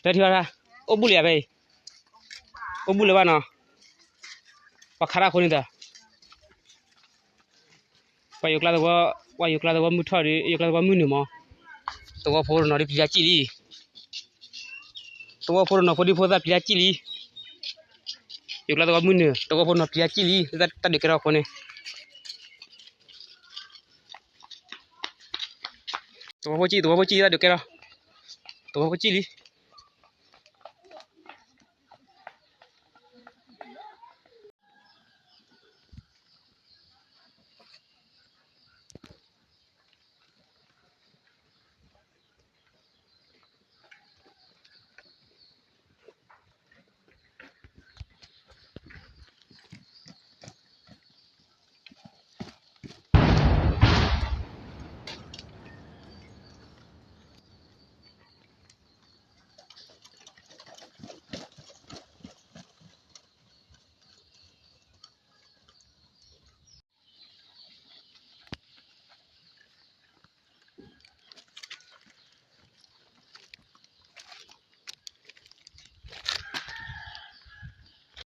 တထံၣ်ဘၣ်, အိၣ်ဘူးလံဧါဖဲအံၤ, အိၣ်ဘူးလံဘၣ်နီၤ, ပှၤခးတၢ်အဃိန့ၣ်ဒီး, ပှၤယိၤကျါသဝီ, ပှၤယိၤကျါသဝီမုၢ်ထီၣ်ဒီး ယိၤကျါသဝီမုၢ်နုာ်မး, သဝီဖိတနီၤဒ်ပျံၤတၢ်စံၣ်လံ, သဝီဖိတနီၤဖိဒံဖိသၣ်ပျံၤတၢ်စံၣ်လံ, ယိၤကျါသဝီမုၢ်နုာ် သဝီဖိတနီၤပျံၤတၢ်စံၣ်လံ, တၢ်ဒုးကဲထီၣ်အဃိန့ၣ် သဝီဖိစံၣ် သဝီဖိစံၣ်တၢ်ဒုးကဲထီၣ်, သဝီဖိစံၣ်လံ,